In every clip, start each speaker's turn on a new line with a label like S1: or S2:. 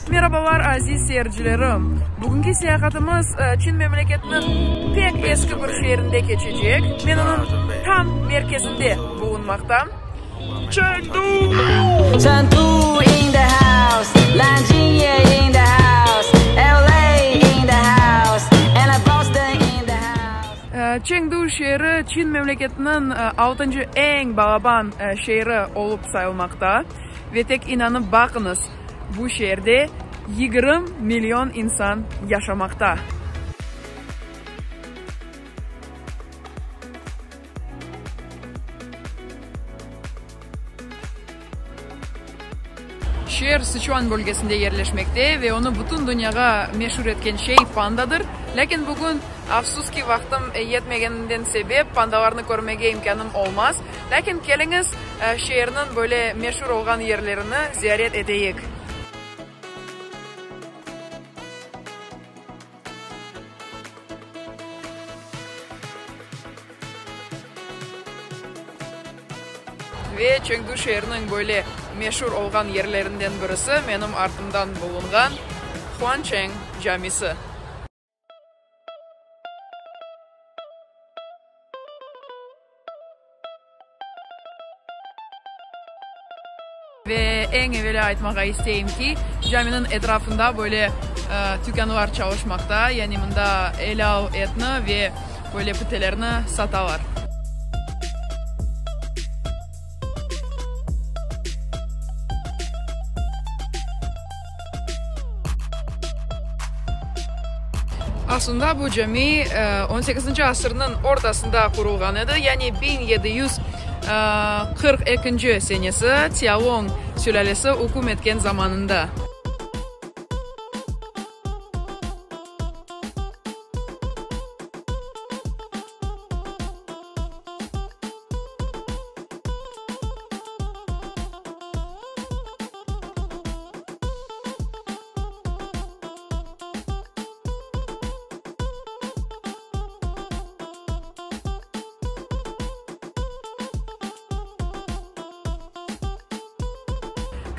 S1: Merabalar, aziz seyircilerim! Bugünki seyahatımız Çin memleketiniñ pek eski bir şeerinde keçecek. Men onıñ tam merkezinde bulunmaqtam. Çendu!
S2: Chengdu in the house, Nanjing in the house, LA in the house, and Boston in the house.
S1: Çendu şeeri Çin memleketiniñ altıncı eñ balaban şeeri olıp sayılmaqta. Ve tek inanıp baqıñız, bu şeerde 20 million insan yaşamaqta. Şeer Sıçuan bölgesinde yerleşmekte ve onı bütün dünyağa meşur etken şey pandadır. Lâkin bugün, afsus ki, vaqtım yetmegeninden sebep, pandalarnı körmege imkânım olmaz. Lâkin keliñiz, şeerniñ böyle meşur olğan yerlerini ziyaret eteyik. Ve Çengdu şeeriniñ böyle meşur olğan yerlerinden birisi menim artımdan bulunğan Huancheng camisi. Ve eñ evelâ aytmağa isteyim ki, caminiñ etrafında böyle tükânlar çalışmaqta, yani mında elâl etni ve böyle pitelerni satalar. Aslında bu cami on sekizinci asırnıñ ortasında qurulğan edi, yani 1742 senesi Tialong sülâlesi üküm etken zamanında.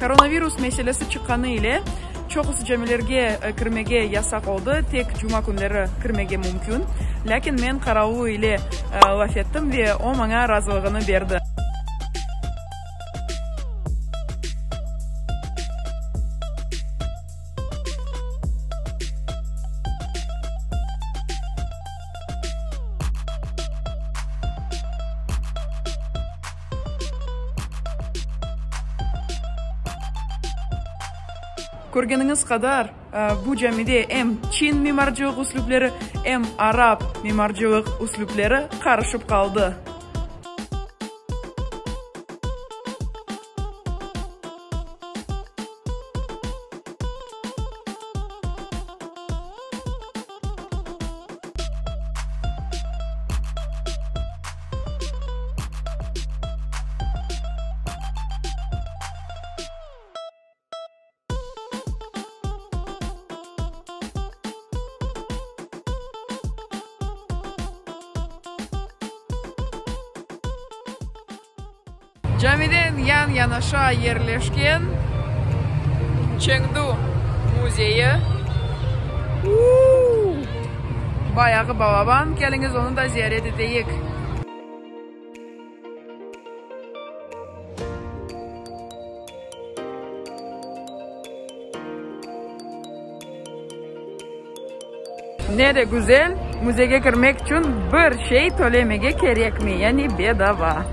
S1: Koronavirus meselesi çıqqanı ile çoqusı camilerge kirmege yasaq oldı, tek cuma künleri kirmege mümkün. Lâkin men qaravul ile laf ettim ve o maña razılığını berdi. Körgeniñiz qadar, bu camide em çin mimarcılıq üslüpleri, em arap mimarcılıq üslüpleri qarışıp qaldı. Camiden yan-yanaşa yerleşken Çengdu müzeyi. Bayağı balaban, keliñiz onı da ziyaret eteyik. Ne de güzel, müzeyge kirmek içün bir şey tölemege kerekmey, yani bedava.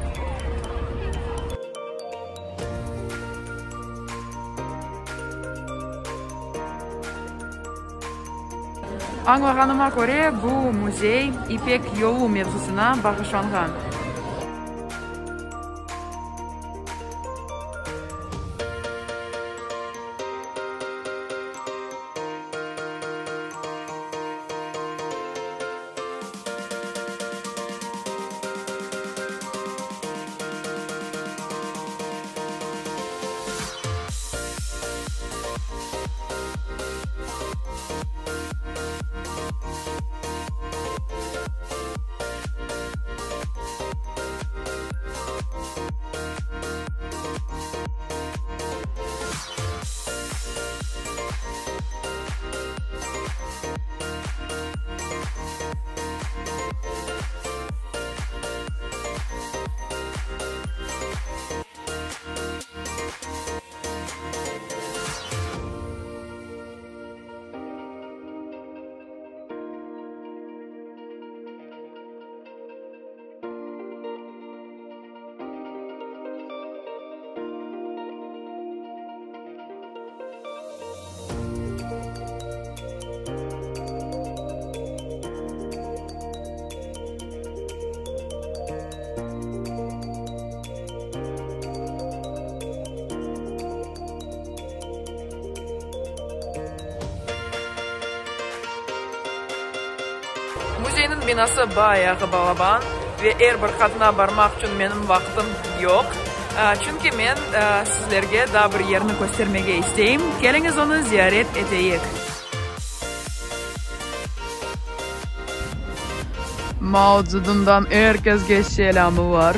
S1: Añlağanıma köre, bu müzey İpek yolu mevzusına bağışlanğan. Müzeyniñ binası bayağı balaban ve er bir qatına barmaq içün menim vaqtım yoq. Çünki men sizlerge daa bir yerni köstermege isteyim. Keliñiz onı ziyaret eteyik. Mao Dzedundan er kesge selâmlar.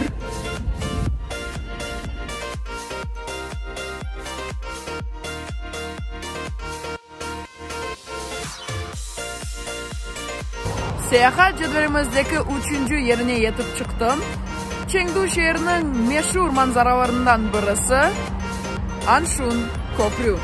S1: Seyahat cedvelimizdeki üçünci yerine yetip çıqtım. Çeñdu şeeriniñ meşur manzaralarından birisi, Anşun köprü.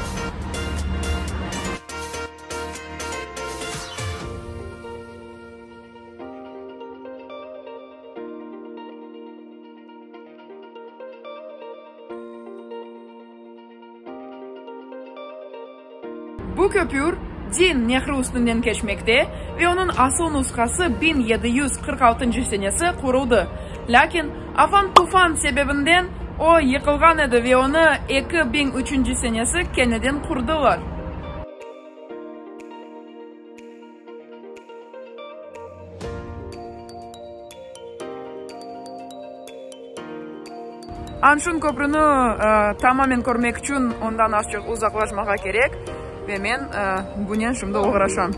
S1: Bu köpür Din nehri üstünden keçmekte ve onıñ asıl nushası 1746 senesi quruldı. Lâkin afan-tufan sebebinden o yıqılğan edi ve onı 2003 senesi keneden qurdılar. Anşun köprüni tamamen körmek içün ondan azçıq uzaqlaşmağa kerek ve men bunen şimdi oğraşam.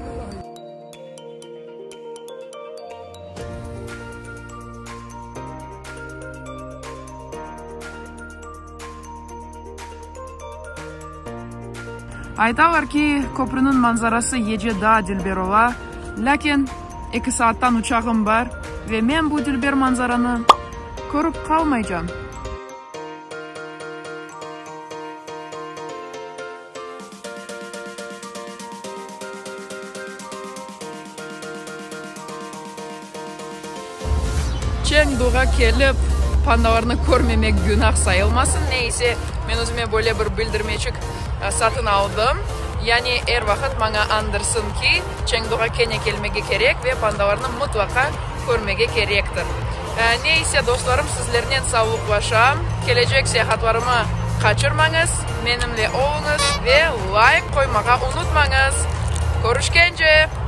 S1: Aytalar ki, köprüniñ manzarası gece daa dülber ola, lâkin eki saattan uçağım bar ve men bu dülber manzaranı körip qalmaycam. Çenduğa kelip, pandalarnı körmemek günah sayılmasın. Ne ise, men özüme böyle bir bildirmeçik satın aldım. Yani er vaqıt maña añdırsın ki, Çenduğa kene kelmege kerek ve pandalarnı mıtlaqa körmege kerektir. Ne ise, dostlarım, sizlernen savluqlaşam. Kelecek seyahatlarımı qaçırmañız, menimle oluñız ve layk qoymağa unutmañız. Körüşkence!